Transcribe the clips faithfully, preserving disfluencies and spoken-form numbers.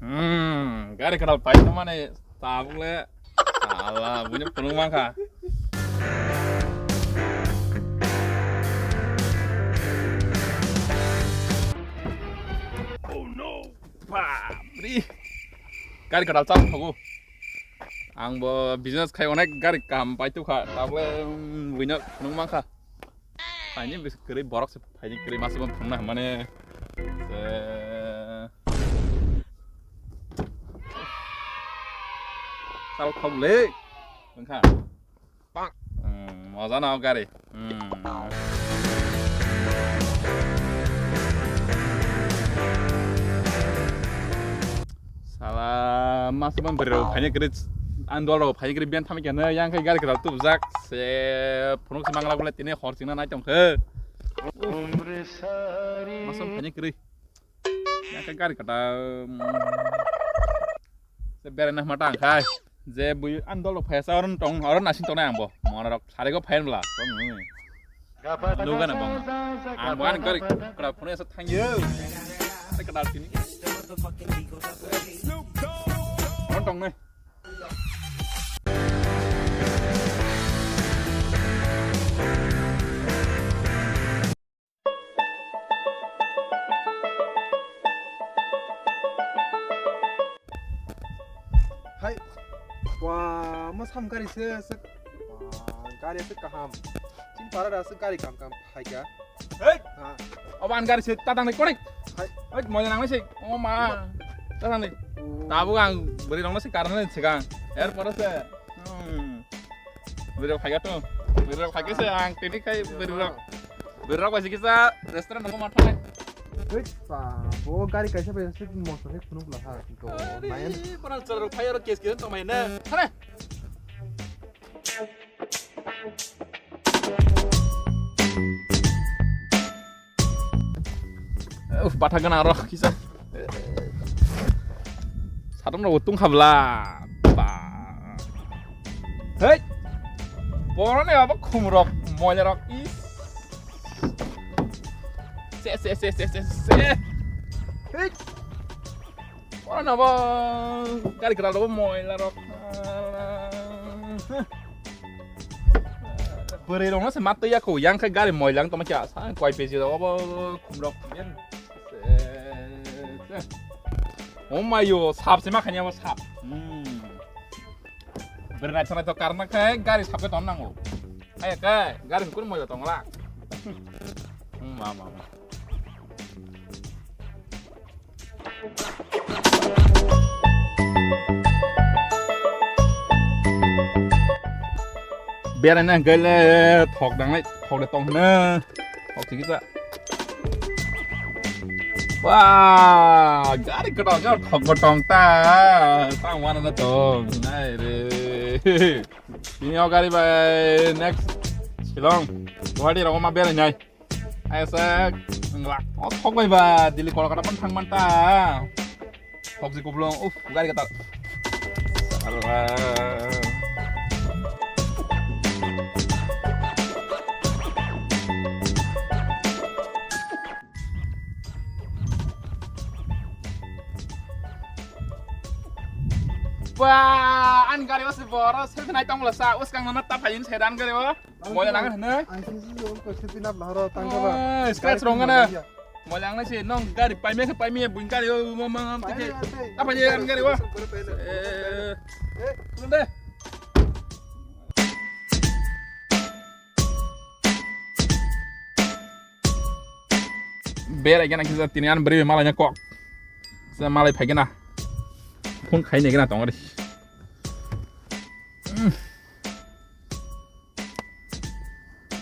Hmm, gari kwtal paitongmani tabuk le. Sala, buini phunuk mankha. Oh no! Bapre! Gari kwtal chal thogo. Ang bo business khai onek gari kaham paitokha. Tabuk le, um, buino phunuk mankha. Phaini bwswk kwrwi borok se phaini kwrwi masa bo phunukna hwnmani se chal khok le wngkha. Hmm, moja no gari. Hmm. Sala, masa man bwrwi rok phaini kwrwi, ang dol rok phaini kwrwi ben thamwi khe yang khe gari kwtal tubujak se phunuk se manglak bole tini hor chingna nai tong khe. Masa man phaini kwrwi. Yang khe gari kwtal, hmm, se berai na hwnma tang khai. Je bui ang dol rok phai sa oron tong, oron nasing tongnai ang bo. Mona rok sari go phain bla. Nuga na bang. Ang bo ang gari kwtal phunuk se thangyo. Se kwtal tini. Oron tongnai. Hai. Wa, mo sam gari se, se. Wa, gari se kaham. Chini para da se gari kam kam hai ka. Hei! Ha. Obo ani gari se, ta tangni konik. Hai. Hei, moja nangni se. O ma. Ta tangni. Oh. Tabuk ang bwrwi rokno se karna se gang. Er pore se. Hmm. Bwrwi rok phai ga to. Bwrwi rok phai ga se ang tini khai bwrwi rok. Bwrwi rok bai se kisa restaurant nang ma thai. Hei, pa, bo gari kaisa bai se motor se phunuk la ha. To, nayan. Ari, pora chal rok phai rok kes kes to mai na. Thare. Uf, batha gana ro kisa. Sadam ro tung khabla. Ba. Hei. Boroni abo khum rok, moila rok is. Se, se, se, se, se, se. Hei. Oro no bo gari kwtal rok bo moila rok. Bwrwi rok no se mat ya ko yang khai gari moila wng tongma kya sa koi peji rok bo khum rok. Oh my yo sap se ma khanya bo sap. Hmm. Bwrwi nai thonai to karna khai gari sap ke ton nango. Hai kai gari kun moila tongla. Hmm, ma ma ma. Berai na hwnkhe le thok dangnai, thok le tong hwno. Thok tigi ta. Wah, gari kwtal khe thok bo tong ta. Tang wana na tong. Nai re. Tini o gari bai next Shillong, Guwahati rogo ma berai nai. Aisa, ngla. O thok bai ba, Delhi Kolkata pon thang man ta. Thok ji kublong, uf, gari kata. Salah. Ba, an gari o se boro, selfie nai tong bwla sa, uskang nana ta phayin sedan gari o. Moila nang hwno? Ang sisi yung ko sisi nap lahoro tangka ba. Oh, scratch rong na. Moila ang nasi nong gari paimia khe paimia buin gari o mo mo mo tike. Apa je ang gari wa? Eh, eh, deh. Berai gana kisa tini an beri malai nya kok. Sa malai phai gana. Phone khai ne gana tong ri. Hmm.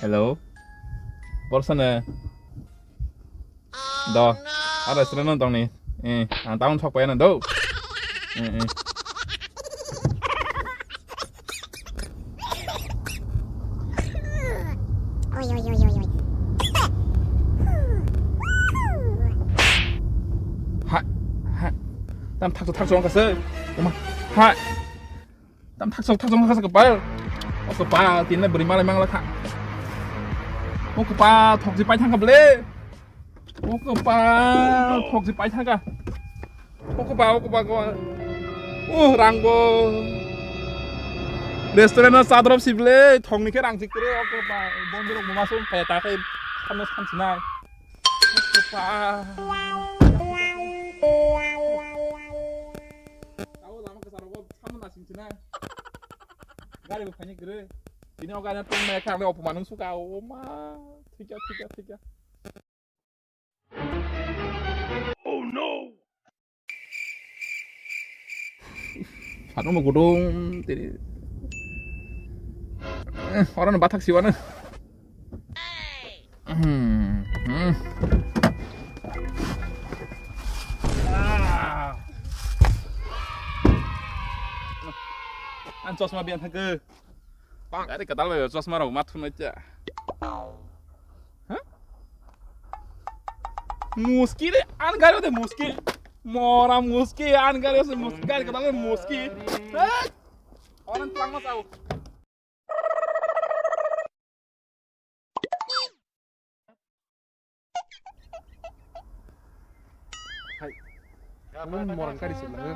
Hello. Borsane. Do. A restaurant no tongni. Eh, ang town thok paina do. Eh, eh. Oi, oi, oi, oi, oi. Ha, ha. Tam thak thak jong kase. Oma. Ha. Tam thak sok thak sok kase kepal. O kepal, tinle beri malai mangla kha. O kepal, thok ji pai thang kable. O kepal, thok ji pai thang ka. O kepal, o kepal, kepal. Uh, rangbo. Restaurant no sadrop sible, thok ni khe rang sikre, o kepal. Bondorok mama sum kaya ta khe, samno samsinai. O kepal. Tao lama kesaro bo samno na singsinai. Gari bo phani kre. Ini o gari tong me khang le opoman wng suka, o ma. Thika, thika, thika. Oh no! Sano mo gudung tiri. Eh, orang bathak siwana. Hmm, hmm. Ah. An chosma biang thangke. Bang. Gari kadal bai chosma rok ma thunai cha. Ha? Muski de, an gari de muski. Mora muski, an gari se muski, gari kadal bai muski. Ha? Orang tuang mas au. Hai. Omo moran kari se langa.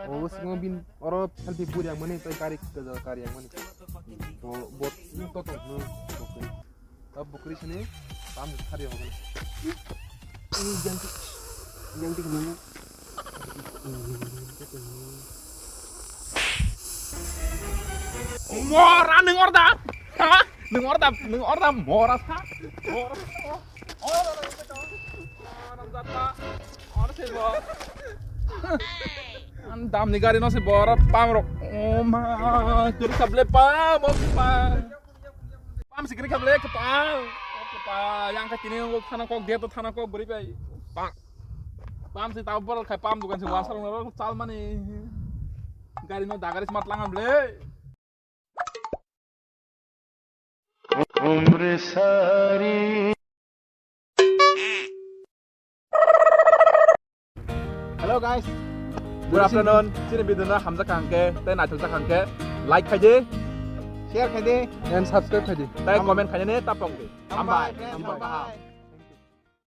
O singo bin oro selfie buri yang mani tai kari kaja kari yang mani. To bot to to no. Oke. Ta bukri sini tam khari hogan. Ini janti janti kemana? Mora nung orda. Ha? Nung orda, nung orda mora sa. Mora. Mora jata. Mora se bo. An dam ni gari no se bora pam rok. O ma, kiri kable pam, o pam. Pam sikri kable kepal. O kepal, yang ka tini ngo thana kok dia to thana kok beri pai. Pam. Pam si tau bor khai pam dukan si wasar ngoro chal mani. Gari no dagari smart langam le. Umre sari. Hello guys. Good afternoon. Chini video no hamjak kha hwnkhe, tei naithok jak kha hwnkhe, like khaidi, share khaidi, and subscribe khaidi, tei comment khaidi ne tapok di. Hambai, hambai, hambai.